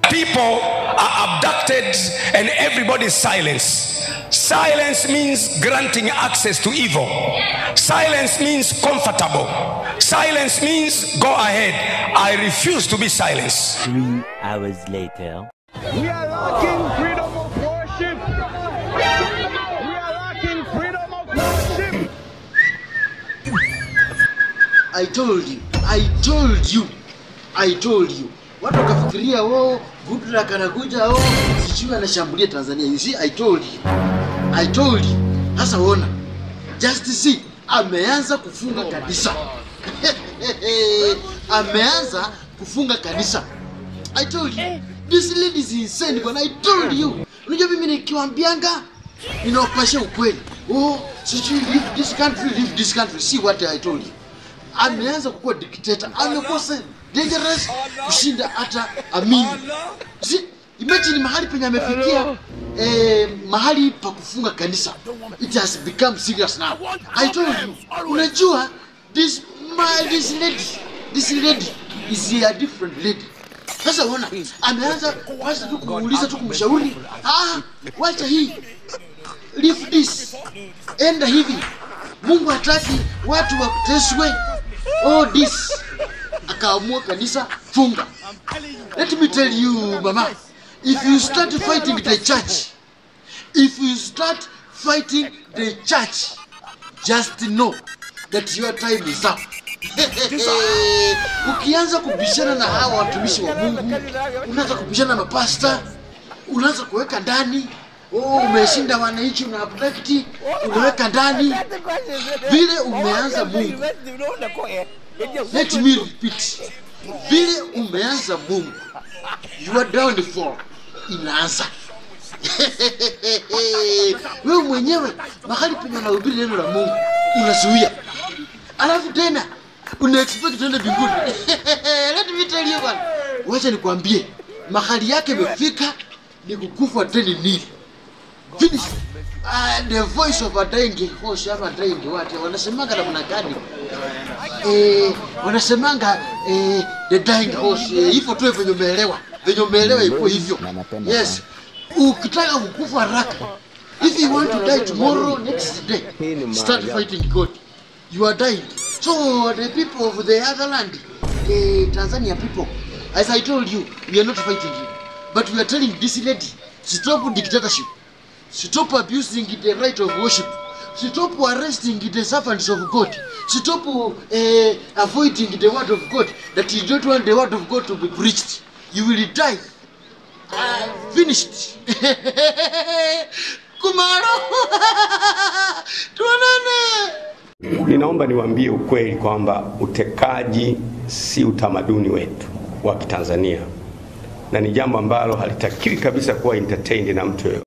People are abducted and everybody is silence. Silence means granting access to evil. Silence means comfortable. Silence means go ahead. I refuse to be silenced. 3 hours later. We are lacking freedom of worship. We are lacking freedom of worship. I told you, I told you, I told you. Watu wakafikiria oh, Goodluck anakuja oh, sijui anashambulia Tanzania. You see, I told you. I told you. Sasa ona. Just see, ameanza kufunga kanisa. Ameanza kufunga kanisa. I told you. This lady is insane, but I told you. Unajua mimi nikiwaambianga ninawapasha ukweli. Oh, sijui leave this country, leave this country. See what I told you. Ameanza kukuwa dictator. Amekuwa dangerous kushinda hata Amin. See, imagine mahali penye amefikia, mahali pa kufunga kanisa. It has become serious now. I told you. Unajua this lady is a different lady. Sasa unaona ameanza kwanza tu kumuuliza tu kumshauri, ah, wacha hii, leave this, enda hivi, Mungu hataki watu wateswe, all this. Akaamua kanisa funga. Let me tell you mama, if you start fighting the church, if you start fighting the church, just know that your time is up. Ukianza kubishana na hawa watumishi wa Mungu, unaanza kubishana na mapasta, unaanza kuweka ndani, oh, umeshinda wananchi, una abduct, unaweka ndani. Vile umeanza Mungu. Let me repeat. Vile umeanza Mungu, your downfall inaanza. Wewe mwenyewe mahali penye unahubiri neno la Mungu unazuia. Alafu tena una expect tuende mbinguni. Let me tell you one. Wacha nikwambie, mahali yake imefika ni kukufa tena nini. Finish. The voice of a dying horse ama dying what? Wanasemanga namna gani? Wanasemanga the dying horse. Hivyo tu venye umeelewa. Venye umeelewa iko hivyo. Yes. Ukitaka kukufa haraka. If you want to die tomorrow, next day, start fighting God. You are dying. So the people of the other land, the Tanzania people, as I told you, we are not fighting you. But we are telling this lady, stop dictatorship. Stop abusing the right of worship. Stop arresting the servants of God. Stop avoiding the word of God. That you don't want the word of God to be preached. You will die. Finished. Kumaro. Tuonane. Ninaomba niwaambie ukweli kwamba utekaji si utamaduni wetu wa Kitanzania, na ni jambo ambalo halitakiwi kabisa kuwa entertained na mtu.